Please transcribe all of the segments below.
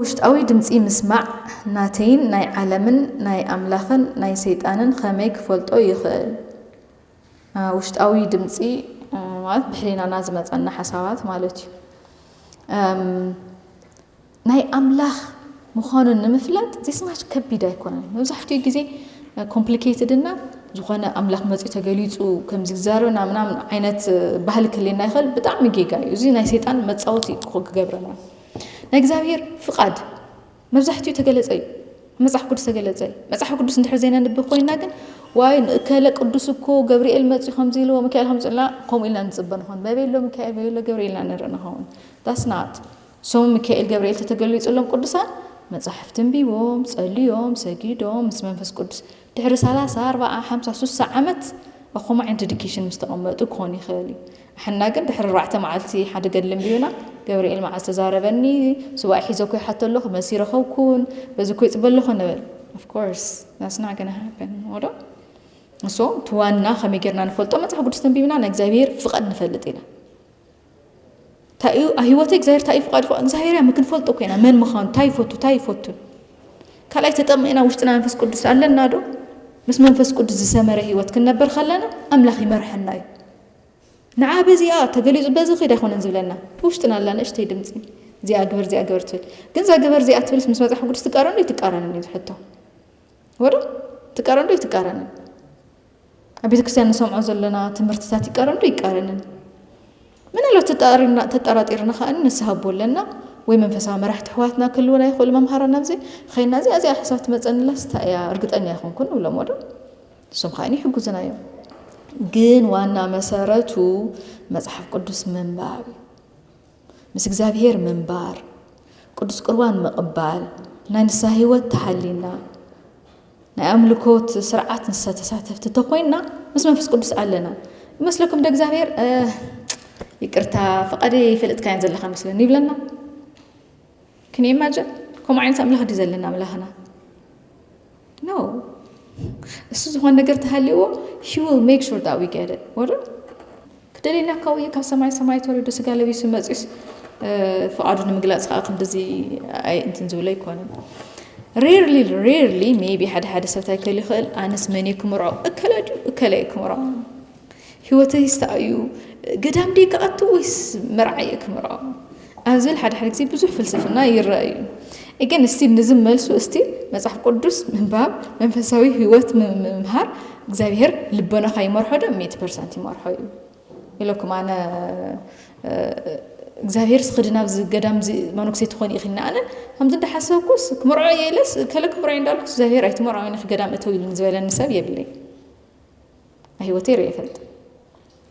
ውሽጣዊ ድምጺ ምስማዕ ናተይን ናይ ዓለምን ናይ ኣምላኽን ናይ ሰይጣንን ከመይ ክፈልጦ ይኽእል? ውሽጣዊ ድምጺ ማለት ብሕሊናና ዝመጸና ሓሳባት ማለት እዩ። ናይ ኣምላኽ ምዃኑን ንምፍላጥ ዚስማች ከቢድ ኣይኮነን። መብዛሕትኡ ግዜ ኮምፕሊኬትድ እና ዝኾነ ኣምላኽ መፂኡ ተገሊፁ ከምዚ ዛረብና ምናምን ዓይነት ባህሊ ክህልየና ይኽእል። ብጣዕሚ ጌጋ እዩ። እዚ ናይ ሰይጣን መፃወቲ ክገብረና ናይ እግዚኣብሔር ፍቓድ መብዛሕትኡ ተገለጸ እዩ። መጽሓፍ ቅዱስ ተገለጸ እዩ። መጽሓፍ ቅዱስ እንድሕር ዘይነንብብ ኮይና ግን ዋይ ንእከለ ቅዱስ እኮ ገብርኤል መጺኡ ከምዚ ኢልዎ ሚካኤል ከምዚ ኢልና ከምኡ ኢልና ንጽበ ንኾን በበይ ኣሎ ሚካኤል በበይ ኣሎ ገብርኤል ኢና ንርኢ ንኸውን። ዳስናት ሶም ሚካኤል ገብርኤል ተተገሊጹሎም ቅዱሳን መጽሓፍቲ እንቢቦም ጸልዮም ሰጊዶም ምስ መንፈስ ቅዱስ ድሕሪ ሰላሳ ኣርባዓ ሓምሳ ሱሳ ዓመት ኣኹም ዓይነት ዲዲኬሽን ምስ ተቐመጡ ክኾን ይኽእል እዩ። ኣሕና ግን ድሕሪ ኣርባዕተ መዓልቲ ሓደ ገድሊ እንብዩና ገብርኤል መዓዝ ተዛረበኒ ሱባኤ ሒዘ እኮ ይሓቶ ኣለኹ መሲ ረኸብኩን በዚ እኮ ይፅበ ኣለኹ ንብል። Of course that's not gonna happen ወዶ እሶ ትዋና ከመይ ጌርና ንፈልጦ መፅሓፍ ቅዱስ ተንቢብና ናይ እግዚኣብሔር ፍቓድ ንፈልጥ ኢና። እንታይ እዩ ኣብ ህይወተይ እግዚኣብሔር እንታይ እዩ ፍቓዱ ፍቓድ እግዚኣብሔር እያ ክንፈልጦ ኮይና መን ምዃኑ እንታይ ይፈቱ እንታይ ይፈቱን ካልኣይ ተጠሚቕና ውሽጥና መንፈስ ቅዱስ ኣለና ዶ? ምስ መንፈስ ቅዱስ ዝሰመረ ህይወት ክንነብር ከለና ኣምላኽ ይመርሐና እዩ። ንዓ በዚኣ ተገሊጹ በዚ ኺድ ኣይኮነን ዝብለና ብውሽጥና ኣላ ንእሽተይ ድምፂ እዚኣ ግበር እዚኣ ግበር ትብል። ግን እዛ ግበር እዚኣ ትብልስ ምስ መፅሓፍ ቅዱስ ትቃረን ዶ ኣይትቃረንን እዩ ዝሕቶ። ወዶ ትቃረን ዶ ኣይትቃረንን? ኣብ ቤተ ክርስቲያን ንሰምዖ ዘለና ትምህርትታት ይቃረን ዶ ይቃረንን? ምናልባት ተጣሪና- ተጠራጢርና ከኣ ንስሓ ኣቦ ኣለና ወይ መንፈሳዊ መራሕቲ ኣሕዋትና ክህልውና ይኽእሉ መምሃራና ኣብዚ ኸይና እዚኣ እዚኣ ሓሳብ ትመፀንላስ እንታይ እያ እርግጠኛ ኣይኮንኩን ንብሎም ወዶ እሶም ከዓ ይሕግዙና እዮም። ግን ዋና መሰረቱ መፅሓፍ ቅዱስ ምንባብ እዩ። ምስ እግዚኣብሔር ምንባር፣ ቅዱስ ቅርባን ምቕባል፣ ናይ ንስሓ ህይወት ተሃሊና ናይ ኣምልኮት ስርዓት ንሳ ተሳተፍቲ ተኾይንና ምስ መንፈስ ቅዱስ ኣለና ይመስለኩም ዶ እግዚኣብሔር ይቅርታ ፍቓደይ ይፈልጥካያን ዘለኻ መስለኒ ይብለና? Can you imagine? ከምኡ ዓይነት ኣምላኽ ድዩ ዘለና ኣምላኽና? No። እሱ ዝኾነ ነገር ተሃልይዎ he will make sure that we get it ወዶ ክደልየና ካብ እዩ ካብ ሰማይ ሰማይ ተወሪዱ ስጋ ለቢሱ መፂኡስ ፍቓዱ ንምግላፅ ከዓ ክንድዚ ኣይ እንትን ዝብሎ ኣይኮነን። Rarely rarely maybe ሓደ ሓደ ሰብ እንታይ ክእል ይኽእል ኣነስ መን እየ ክምርዖ እከለ ድዩ እከለ እየ ክምርዖ ህይወተይ ስታይ እዩ ገዳም ድየ ክኣቱ ወይስ መርዓ እየ ክምርዖ ኣብ ዝብል ሓደ ሓደ ግዜ ብዙሕ ፍልስፍና ይረአ እዩ። ግን እስቲ ንዚ መልሱ እስቲ መፅሓፍ ቅዱስ ምንባብ መንፈሳዊ ህይወት ምምሃር እግዚኣብሔር ልቦናኻ ይመርሖ ዶ ሚእቲ ፐርሰንት ይመርሖ እዩ ኢለኩም ኣነ እግዚኣብሔር ስኽዲ ናብዚ ገዳም እዚ መነኩሴ ትኾኒ ኢኺልና ኣነ ከምዚ እንዳሓሰብኩስ ክምርዖ እየ ኢለስ ከለ ክምርዖ እንዳልኩስ እግዚኣብሔር ኣይትምርዖ ኢኺ ገዳም እተው ኢሉኒ ዝበለኒ ሰብ የብለይ ኣብ ህይወተይ ርእየ ይፈልጥ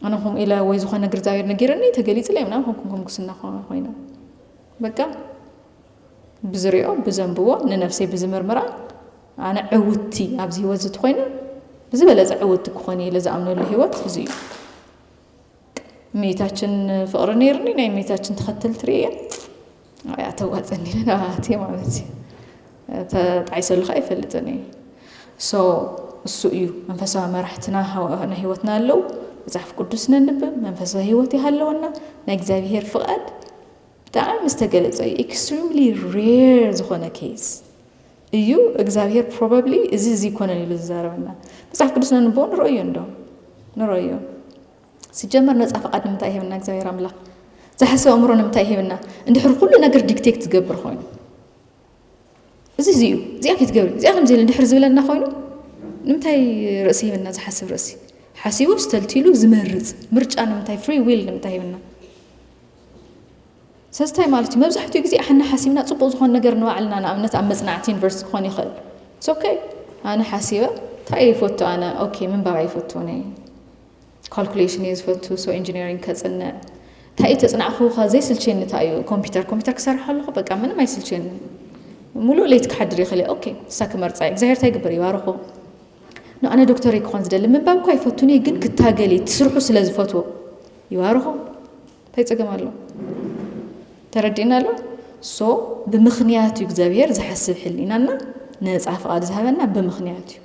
ኣነ ከምኡ ኢለ ወይ ዝኾነ ነገር እግዚኣብሔር ነጊርኒ ተገሊፅለይ ምናምን ከምኩም ከምኩስና ኮይነ በቃ ብዝሪኦ ብዘንብቦ ንነፍሰይ ብዝምርምራ ኣነ ዕውቲ ኣብዚ ህይወት እዚ ተኮይነ ብዝበለፀ ዕውቲ ክኾን ኢለ ዝኣምነሉ ህይወት እዚ እዩ እመቤታችን ፍቕሪ ነይርኒ ናይ እመቤታችን ተኸተልቲ ርእየ እያ ተዋፀኒ ኢለ ናባትየ ማለት እዩ ተጣዒሰሉ ከዓ ይፈልጥን እዩ so እሱ እዩ መንፈሳዊ መራሕትና ናይ ህይወትና ኣለዉ መፅሓፍ ቅዱስ ነንብብ መንፈሳዊ ህይወት ይሃለወና ናይ እግዚኣብሄር ፍቓድ ብጣዕሚ ዝተገለፀ እዩ extremely rare ዝኾነ case እዩ እግዚኣብሄር probably እዚ እዚ ይኮነን ኢሉ ዝዛረበና መፅሓፍ ቅዱስ ነንብቦ ንረእዮ እንዶ ንረእዮ ሲጀመር ነፃ ፍቓድ ንምንታይ ይህብና እግዚኣብሔር ኣምላኽ ዝሓስብ ኣእምሮ ንምንታይ ይህብና እንድሕር ኩሉ ነገር dictate ዝገብር ኮይኑ እዚ እዚ እዩ እዚኣ ከይትገብሪ እዚኣ ከምዚ ኢለ እንድሕር ዝብለና ኮይኑ ንምንታይ ርእሲ ሂብና ዝሓስብ ርእሲ ሓሲቡ ስተልቲሉ ዝመርፅ ምርጫ ንምንታይ free will ንምንታይ ሂብና ሰስታይ ማለት እዩ መብዛሕትኡ ግዜ ኣሕና ሓሲብና ፅቡቅ ዝኮነ ነገር ንባዕልና ንኣብነት ኣብ መፅናዕቲ ዩኒቨርሲቲ ክኾን ይኽእል ሶከ ኣነ ሓሲበ እንታይ ይፈቱ ኣነ ኦኬ ምንባብ ኣይፈቱን ካልኩሌሽን እየ ዝፈቱ so ኢንጂነሪንግ ከፅንዕ እንታይ እዩ ተፅናዕኹ ከ ዘይስልቸኒ እንታይ እዩ ኮምፒውተር ኮምፒውተር ክሰርሕ ኣለኹ በቃ ምንም ኣይስልቸኒ ሙሉእ ለይቲ ክሓድር ይኽእል እየ ኦኬ እሳ ክመርፃ እየ እግዚኣብሔር እንታይ ይግበር ይባርኹ ንኣነ ዶክተር ክኾን ዝደሊ ምንባብ እኳ ይፈቱን እየ ግን ክታገል እየ ትስርሑ ስለ ዝፈትዎ ይባርኹ እንታይ ፀገም ኣሎ ተረዲእና ኣሎ so ብምኽንያት እዩ እግዚኣብሔር ዝሓስብ ሕሊናና ነፃ ፍቓድ ዝሃበና ብምኽንያት እዩ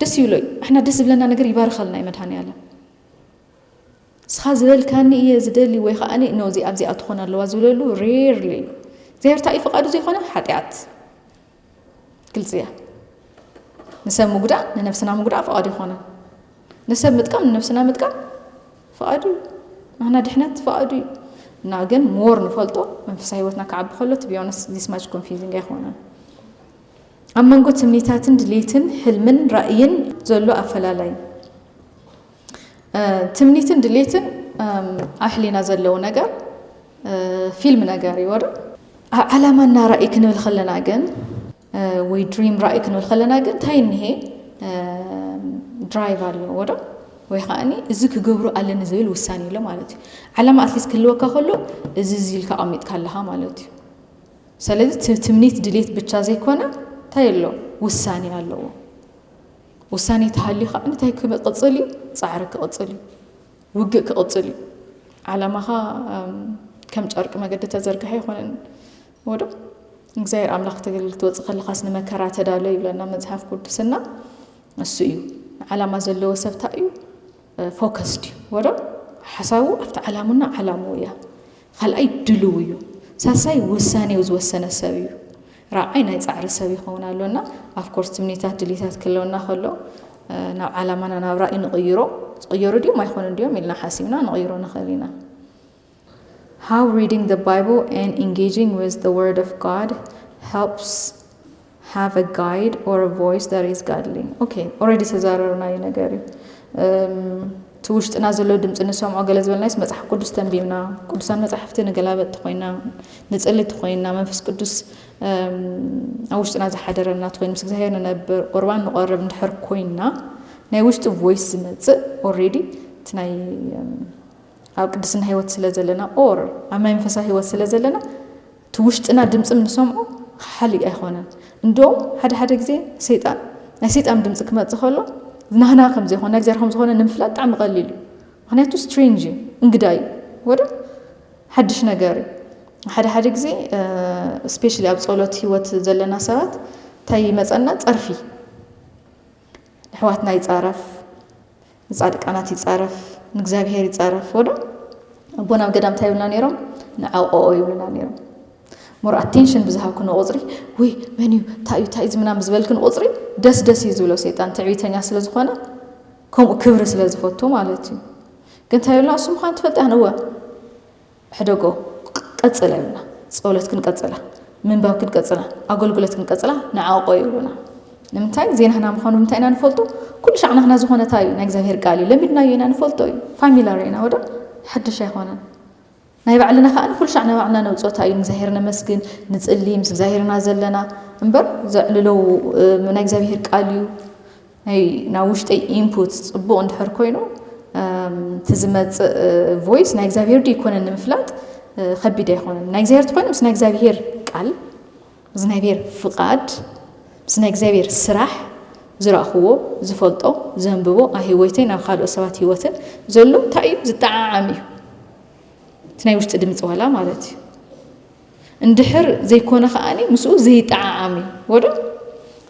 ደስ ይብሎ እዩ ኣሕና ደስ ዝብለና ነገር ይባርኸልና እዩ መድሃኒ ኣለም እስኻ ዝበልካኒ እየ ዝደሊ ወይ ከዓ ኖ እዚ ኣብዚኣ ትኾን ኣለዋ ዝብለሉ rarely እግዚኣብሔር እንታይ እዩ ፍቓዱ ዘይኮነ? ሓጢኣት። ግልፂ እያ። ንሰብ ምጉዳእ ንነፍስና ምጉዳእ ፍቓዱ ይኮነ። ንሰብ ምጥቃም ንነፍስና ምጥቃም ፍቓዱ እዩ። ናህና ድሕነት ፍቓዱ እዩ። እና ግን ሞር ንፈልጦ መንፈሳዊ ህይወትና ክዓቢ ከሎ to be honest this much confusing ኣይኮነን። ኣብ መንጎ ትምኒታትን ድሌትን ሕልምን ራእይን ዘሎ ኣፈላላይ። ትምኒትን ድሌትን ኣብ ሕሊና ዘለዉ ነገር ፊልም ነገር እዩ ወዶ ኣብ ዓላማና ራእይ ክንብል ከለና ግን ወይ ድሪም ራእይ ክንብል ከለና ግን እንታይ እኒሄ ድራይቭ ኣለዎ ወዶ ወይ ከዓኒ እዚ ክገብሩ ኣለኒ ዝብል ውሳኔ ኣሎ ማለት እዩ። ዓላማ ኣትሊስት ክህልወካ ከሎ እዚ እዚ ኢልካ ኣቐሚጥካ ኣለኻ ማለት እዩ። ስለዚ ትምኒት ድሌት ብቻ ዘይኮነ እንታይ ኣሎ ውሳኔ ኣለዎ። ውሳኔ ተሃልዩ ከዓ እንታይ ክቕፅል እዩ? ፃዕሪ ክቕፅል እዩ። ውግእ ክቕፅል እዩ። ዓላማኻ ከም ጨርቂ መገዲ ተዘርግሐ ኣይኮነን። ወዶ እግዚኣብሔር ኣምላኽ ተገልግል ክትወፅእ ከለኻስ ንመከራ ተዳሎ ይብለና መፅሓፍ ቅዱስና። እሱ እዩ። ዓላማ ዘለዎ ሰብ እንታይ እዩ? ፎከስድ እዩ ወዶ ሓሳቡ ኣብቲ ዓላሙና ዓላሙ እያ። ካልኣይ ድልው እዩ። ሳልሳይ ውሳኔው ዝወሰነ ሰብ እዩ። ራብዓይ ናይ ፃዕሪ ሰብ ይኸውን ኣሎና። ኣፍኮርስ ትምኒታት ድሌታት ክህልወና ከሎ ናብ ዓላማና ናብ ራእይ ንቕይሮ። ዝቕየሩ ድዮም ኣይኮኑን ድዮም ኢልና ሓሲብና ንቕይሮ ንኽእል ኢና። How reading the Bible and engaging with the Word of God helps have a guide or a voice that is godly. Okay, already ተዛረርናዩ ነገር እዩ። እቲ ውሽጥና ዘሎ ድምፂ ንሰምዖ ገለ ዝበልናይስ መፅሓፍ ቅዱስ ተንቢብና ቅዱሳን መፅሓፍቲ ንገላበጥቲ ኮይና ንፅልቲ ኮይና መንፈስ ቅዱስ ኣብ ውሽጥና ዝሓደረና ትኮይኑ ምስ እግዚኣብሔር ንነብር ቁርባን ንቆርብ እንድሕር ኮይና ናይ ውሽጢ ቮይስ ዝመፅእ ኦሬዲ እቲ ናይ ኣብ ቅድስና ህይወት ስለ ዘለና ኦር ኣብ ናይ መንፈሳዊ ህይወት ስለ ዘለና እቲ ውሽጥና ድምፂ ንሰምዖ ሓሊ ኣይኮነን። እንዶም ሓደ ሓደ ግዜ ሰይጣን ናይ ሰይጣን ድምፂ ክመፅእ ከሎ ናህና ከም ዘይኮነ ናይ እግዚኣብሔር ከም ዝኾነ ንምፍላጥ ብጣዕሚ ቀሊል እዩ። ምክንያቱ ስትሬንጅ እዩ፣ እንግዳ እዩ፣ ወደ ሓድሽ ነገር እዩ። ሓደ ሓደ ግዜ ስፔሻሊ ኣብ ፀሎት ህይወት ዘለና ሰባት እንታይ ይመፀና? ፀርፊ ንሕዋትና ይፃረፍ፣ ንፃድቃናት ይፃረፍ፣ ንእግዚኣብሔር ይፃረፍ። ወዶ ኣቦና ኣብ ገዳም እንታይ ይብሉና ነይሮም? ንዓቆኦ ይብሉና ነይሮም። ሞር ኣቴንሽን ብዝሃብክን ቁፅሪ ውይ መን እዩ እንታይ እዩ እንታይ እዩ ምናምን ዝበልክን ቁፅሪ ደስ ደስ እዩ ዝብሎ ሰይጣን ትዕቢተኛ ስለ ዝኾነ ከምኡ ክብሪ ስለ ዝፈቱ ማለት እዩ። ግን እንታይ ይብሉና እሱ ምዃን ትፈልጣ ንወ ሕደጎ ቀጽላ ይብሉና። ጸሎት ክንቀጽላ፣ ምንባብ ክንቀጽላ፣ ኣገልግሎት ክንቀጽላ ንዓቆ ይብሉና። ንምንታይ ዜናህና ምዃኑ ብምንታይ ኢና ንፈልጦ? ኩሉ ሻዕ ናህና ዝኾነ እንታይ እዩ? ናይ እግዚኣብሔር ቃል እዩ። ለሚድናዮ ኢና ንፈልጦ እዩ። ፋሚላር ኢና ወደ ሓድሽ ኣይኮነን። ናይ ባዕልና ከኣ ኩሉ ሻዕ ናይ ባዕልና ነውጾ እንታይ እዩ? ንእግዚኣብሔር ነመስግን፣ ንጽሊ፣ ምስ እግዚኣብሔርና ዘለና እምበር ዘዕልለው ናይ እግዚኣብሔር ቃል እዩ። ናይ ናብ ውሽጠይ ኢንፑት ጽቡቕ እንድሕር ኮይኑ እቲ ዝመጽእ ቮይስ ናይ እግዚኣብሔር ዶ ይኮነን ንምፍላጥ ከቢድ ኣይኮነን። ናይ እግዚኣብሔር ተኮይኑ ምስ ናይ እግዚኣብሔር ቃል ምስ ናይ እግዚኣብሔር ፍቓድ ምስ ናይ እግዚኣብሔር ስራሕ ዝረእኽዎ ዝፈልጦ ዘንብቦ ኣብ ህይወተይ ናብ ካልኦት ሰባት ህይወትን ዘሎ እንታይ እዩ ዝጠዓዓም እዩ። እቲ ናይ ውሽጢ ድምፂ ዋላ ማለት እዩ። እንድሕር ዘይኮነ ከዓኒ ምስኡ ዘይጠዓዓም እዩ ወዶ።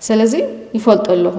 ስለዚ ይፈልጦ ኣለኹ